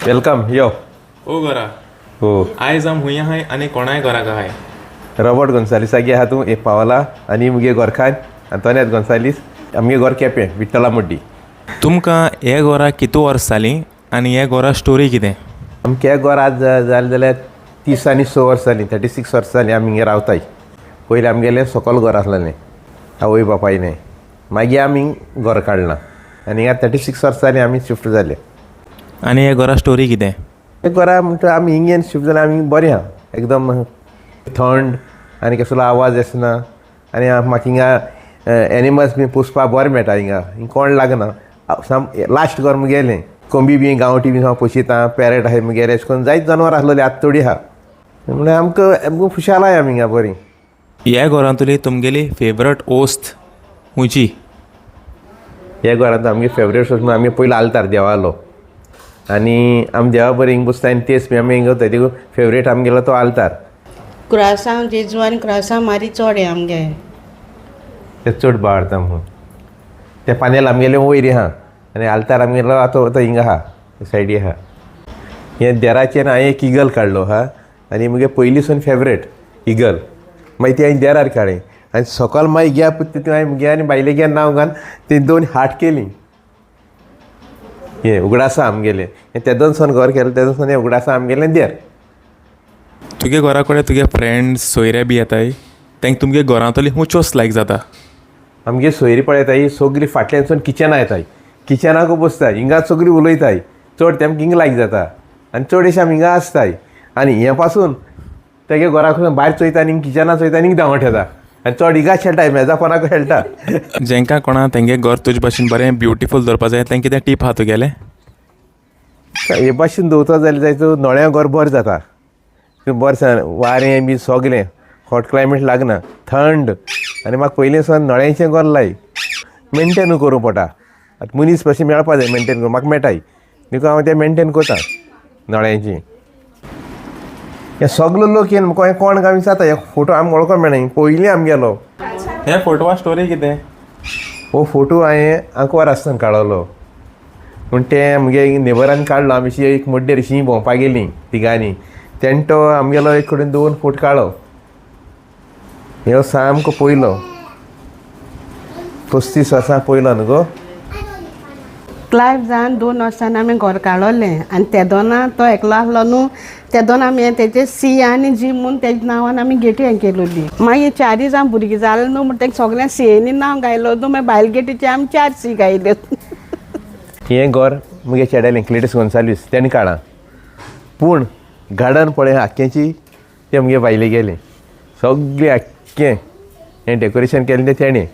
Welcome यो. ओ घरा. हो. आयज आम हुंय आहाय आनी कोणाय घराक आहाय? रॉबर्ट गोन्सालिसागे आहा तूं एक पावला आनी मुगे गोरखान आंतोनियात गोन्सालीस. आमगे गोर केपें विठ्ठला मुड्डी. तुमकां हे घरा कितू वर्स जालीं आनी हे घरा स्टोरी कितें? आमगे गोर आज जालें जाल्यार 36 वर्सां जालीं, 36 वर्सां जालीं आमी हिंगा रावताय. पयलीं आमगेलें सकल घर आसलेलें आवय बापायलें, मागीर आमी घर काडलां आनी हिंगा 36 वर्सां जालीं आमी शिफ्ट जाले. आनी हे घरा स्टोरी कितें? हे घरा म्हणटा आमी हिंग येवन शिफ्ट जाल्यार आमी बरें आहा, एकदम थंड आनी कसलो आवाज आसना. आनी म्हाका हिंगा एनिमल्स बी पोसपाक बरें मेळटा. हिंगा हिंग कोण लागना. साम लास्ट घर मुगेलें. कोंबी बी गांवठी बी हांव पोशिता. पॅरट आहाय मुगेले, अशें करून जायते जनावर आसलेली, आतां थोडी आहा. म्हणल्यार आमकां आमकां खुशाल आहाय आमी हिंगा बरीं. ह्या घरांतली तुमगेली फेवरट वस्त खंयची? ह्या घरांत आमगे फेवरेट सोर्स म्हणून आमी पयलो आल्तार देवालो आनी आमी देवा बरें हिंग बसता आनी तेच बी आमी हिंग वताय. देखून फेवरेट आमगेलो तो आल्तार. क्रासांव जेजू आनी क्रासांव मारी चोड हें आमगे. ते चड बावडटा म्हणून तें पानेल आमगेलें वयर आहा आनी आल्तार आमगेलो आतां तो हिंगा आहा, सायडी आहा. हें देराचेर हांवें एक इगल काडलो आहा आनी मुगे पयलींसून फेवरेट इगल. मागीर ती हांवें देरार काडली आनी सकाळ मागीर घ्या तितून हांवें मुगे आनी बायले नांव घालून ती दोन हार्ट केली. हें उगडासा आमगेलें हें तेदोनसून घर केलें, तेदोनसून हें उगडासा आमगेलें देर. तुगे घरा कडेन तुगे फ्रेंड्स सोयरे बी येताय, तांकां तुमगे घरांतली खंयच्योच लायक जाता? आमगे सोयरी पळयताय सगळीं, फाटल्यानसून किचनां येताय, किचनाकू बसताय, हिंगा सगळीं उलयताय. चड तेमकां हिंगा लायक जाता आनी चड अशें आमी हिंगा आसताय. आनी हें पासून तेगे घराक भायर चोयता आनी किचनां चोयता आनी धांवट येता आनी चड हिंगा खेळटाय, मेजा कोणाक खेळटा. जेंकां कोणा तेंगे घर तुजे भाशेन बरें ब्युटिफूल दवरपा जाय, तेंकां कितें टीप आहा तुगेलें? हे भाशेन दवरता जाल्यार जाय तो नळ्या घर बरें जाता. बरें वारें बी सगलें, हॉट क्लायमेट लागना, थंड. आनी म्हाका पयलीं सावन नळ्यांचें घर लायक. मेनटेन करूंक पडटा. आतां मनीस कशें मेळपा जाय मेनटेन करूंक, म्हाका मेळटाय देखून हांव तें मेनटेन करता नळ्यांची. हे सगलो लोक येवन म्हाका कोण काय विचारता, हे फोटो आमकां वळखो मेळना पयलीं आमगेलो. हे फोटवा स्टोरी कितें? हो फोटो हांवें आंकवार आसतना काडलो, पूण तें आमगे नेबरान काडलो. आमी अशी एक मड्डेर अशीं भोंवपाक गेलीं तिगांनी, तेणें तो आमगेलो एक कडेन दोन फोटो काडलो. ह्यो सामको पयलो 35 वर्सां पयलो न्हू गो. क्लायव जावन 2 वर्सांनी आमी घर काडलें आनी तेदोना तो एकलो आसलो न्हू, तेदोना आमी तेजे सी आनी जी म्हूण तेजे नांवान आमी गेटी हें केलोली. मागीर चारूय जाण भुरगीं जालीं न्हू म्हण तेका सगळ्यांक सीएनी नांव गायलो न्हू, मागीर बायल गेटीचे आमी 4 सी गायल्यो. हें घर मुगे चेड्यालें क्लेटस गोन्साल्वीस तेणें काडलां, पूण गार्डन पळय आख्खेची तें मुगे बायले गेलें सगळें आख्खें हें डेकोरेशन केलें तें तेणें.